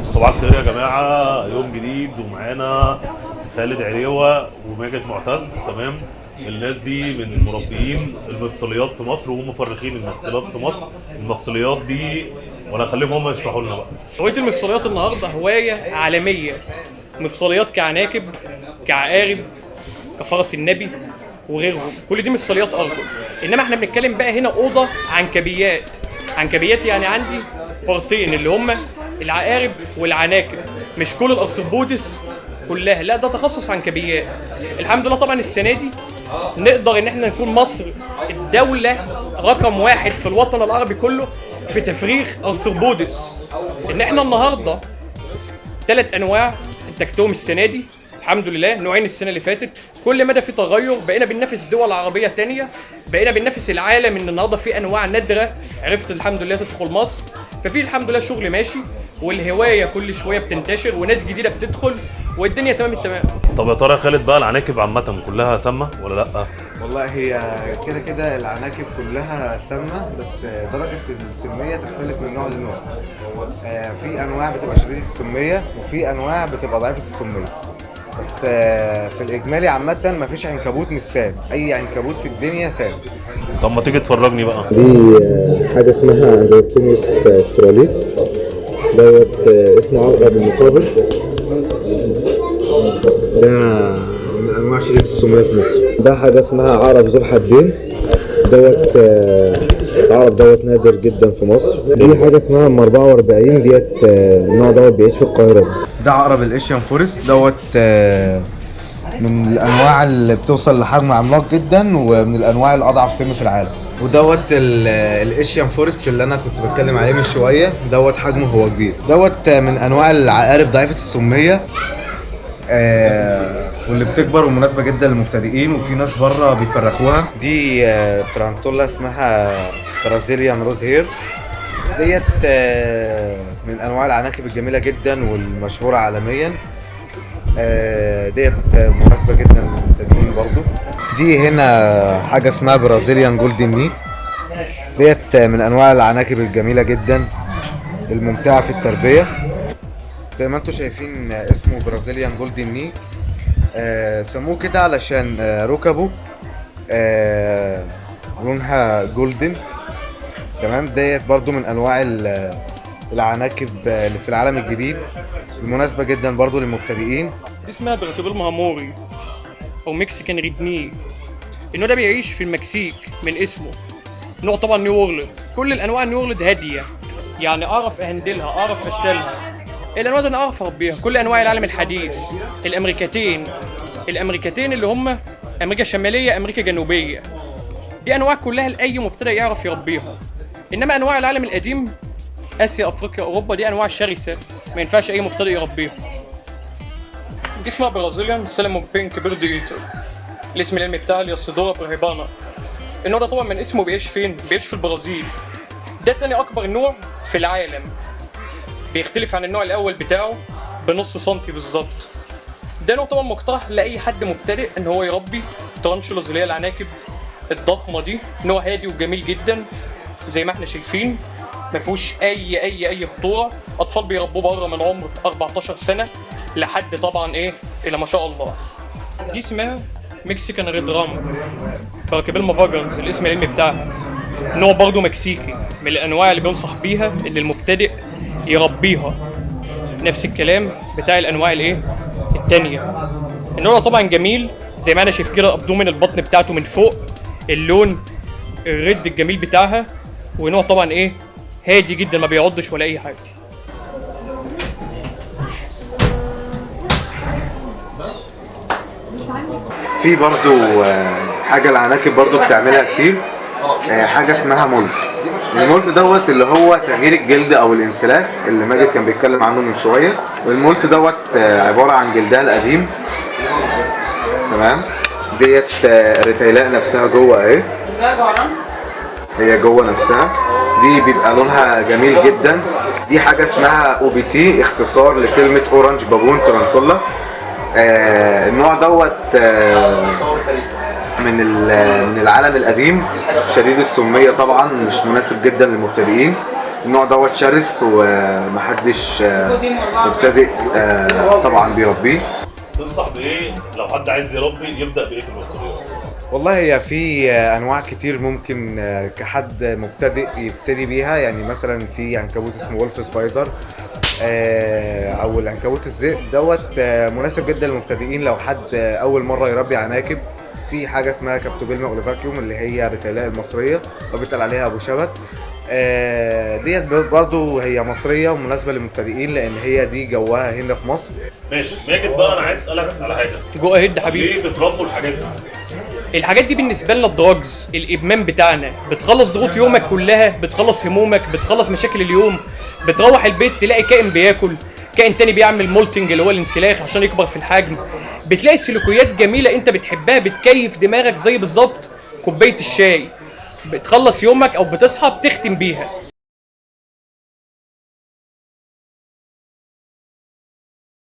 صباح الخير يا جماعة، يوم جديد ومعانا خالد عليوة وماجد معتز. تمام، الناس دي من مربيين المفصليات في مصر ومفرخين المفصليات في مصر. المفصليات دي ولا خليهم هم يشرحوا لنا بقى. هواية المفصليات النهارده هواية عالمية. مفصليات كعناكب، كعقارب، كفرس النبي وغيرهم، كل دي مفصليات ارجل. انما احنا بنتكلم بقى هنا اوضة عنكبيات. عنكبيات يعني عندي بارتين اللي هم العقارب والعناكب، مش كل ال arthropods كلها، لا ده تخصص عنكبيات. الحمد لله طبعا السنة دي نقدر ان احنا نكون مصر الدولة رقم واحد في الوطن العربي كله في تفريخ arthropods. ان احنا النهارده 3 انواع انتجتهم السنة دي الحمد لله، نوعين السنة اللي فاتت. كل مدى في تغير، بقينا بننافس دول عربية تانية، بقينا بننافس العالم. ان النهارده في انواع نادرة عرفت الحمد لله تدخل مصر، ففي الحمد لله شغل ماشي، والهوايه كل شوية بتنتشر وناس جديدة بتدخل والدنيا تمام التمام. طب يا ترى يا خالد بقى العناكب عامة كلها سامة ولا لا؟ والله هي كده كده العناكب كلها سامة، بس درجة السمية تختلف من نوع لنوع. في أنواع بتبقى شديدة السمية وفي أنواع بتبقى ضعيفة السمية، بس في الإجمالي عامة مفيش عنكبوت مش سام، أي عنكبوت في الدنيا سام. طب ما تيجي تفرجني بقى. دي حاجة اسمها Androctonus australis دوت، اسمه عقرب المقابر. ده من انواع شديدة السمية في مصر. ده حاجة اسمها عقرب ذو الحدين دوت، العقرب دوت نادر جدا في مصر. دي حاجة اسمها ام 44 ديت، النوع دوت بيعيش في القاهرة. ده عقرب ال Asian forest دوت، من الانواع اللي بتوصل لحجم عملاق جدا ومن الانواع الاضعف سم في العالم. ودوت ال Asian forest اللي انا كنت بتكلم عليه من شوية دوت، حجمه هو كبير. دوت من انواع العقارب ضعيفة السمية، واللي بتكبر ومناسبة جدا للمبتدئين، وفي ناس بره بيفرخوها. دي tarantula اسمها Brazilian rose hair ديت، من انواع العناكب الجميلة جدا والمشهوره عالميا. ديت مناسبة جدا للمبتدئين برضو. دي هنا حاجة اسمها Brazilian golden knee ديت، من انواع العناكب الجميلة جدا الممتعة في التربية. زي ما انتم شايفين، اسمه Brazilian golden knee، سموه كده علشان ركبه لونها golden. تمام، ديت برضو من انواع العناكب اللي في العالم الجديد، المناسبة جدا برضو للمبتدئين. دي اسمها Brachypelma hamorii او Mexican red knee. النوع ده بيعيش في المكسيك من اسمه. نوع طبعا new world، كل الانواع ال new world هادية، يعني اعرف ا handle ها، اعرف اشتلها. الانواع دي انا اعرف اربيها. كل انواع العالم الحديث، الامريكتين اللي هم امريكا الشمالية، امريكا الجنوبية، دي انواع كلها لاي مبتدئ يعرف يربيها. انما انواع العالم القديم، اسيا، افريقيا، اوروبا، دي انواع شرسة ما ينفعش اي مبتدئ يربيها. دي اسمها Brazilian salmon pink bird eater، الاسم العلمي بتاعها Lasiodora parahybana. النوع ده طبعا من اسمه بيعيش فين؟ بيعيش في البرازيل. ده تاني اكبر نوع في العالم، بيختلف عن النوع الاول بتاعه بنص سنتي بالظبط. ده نوع طبعا مقترح لاي حد مبتدئ ان هو يربي tarantulas اللي هي العناكب الضخمة دي. نوع هادي وجميل جدا زي ما احنا شايفين، ما فيهوش اي اي اي خطورة. اطفال بيربوه بره من عمر 14 سنة لحد طبعا ايه الى ما شاء الله. دي اسمها Mexican red rump، Brachypelma vagans الاسم العلمي بتاعها. نوع برضه مكسيكي، من الانواع اللي بينصح بيها اللي المبتدئ يربيها. نفس الكلام بتاع الانواع الايه التانية. النوع ده طبعا جميل زي ما انا شايف كده، abdomen البطن بتاعته من فوق، اللون ال red الجميل بتاعها، ونوع طبعا ايه هادي جدا، ما بيعضش ولا اي حاجة. في برضو حاجة العناكب برضو بتعملها كتير، حاجة اسمها molt. ال molt دوت اللي هو تغيير الجلد او الانسلاخ اللي ماجد كان بيتكلم عنه من شوية. وال molt دوت عبارة عن جلدها القديم. تمام، ديت رتيلاء نفسها جوه اهي، هي جوه نفسها. دي بيبقى لونها جميل جدا. دي حاجة اسمها OBT، اختصار لكلمة orange baboon tarantula. النوع دوت من العالم القديم، شديد السمية طبعا، مش مناسب جدا للمبتدئين. النوع دوت شرس ومحدش مبتدئ طبعا بيربيه. تنصح بايه لو حد عايز يربي، يبدا بايه في المفصليات؟ والله هي في انواع كتير ممكن كحد مبتدئ يبتدي بيها. يعني مثلا في عنكبوت اسمه wolf spider او العنكبوت الذئب دوت، مناسب جدا للمبتدئين لو حد اول مرة يربي عناكب. في حاجة اسمها Camptopilma olivaceum اللي هي رتيلاء المصرية او بيتقال عليها ابو شبت، ديت برضو هي مصرية ومناسبة للمبتدئين لان هي دي جوها هنا في مصر. ماشي ماجد، بقى انا عايز اسالك على حاجه. go ahead حبيبي. ليه بتربوا الحاجات دي؟ الحاجات دي بالنسبة لنا drugs، الادمان بتاعنا. بتخلص ضغوط يومك كلها، بتخلص همومك، بتخلص مشاكل اليوم. بتروح البيت تلاقي كائن بياكل، كائن تاني بيعمل molting اللي هو الانسلاخ عشان يكبر في الحجم. بتلاقي سلوكيات جميلة انت بتحبها، بتكيف دماغك زي بالظبط كوباية الشاي. بتخلص يومك او بتصحى بتختم بيها.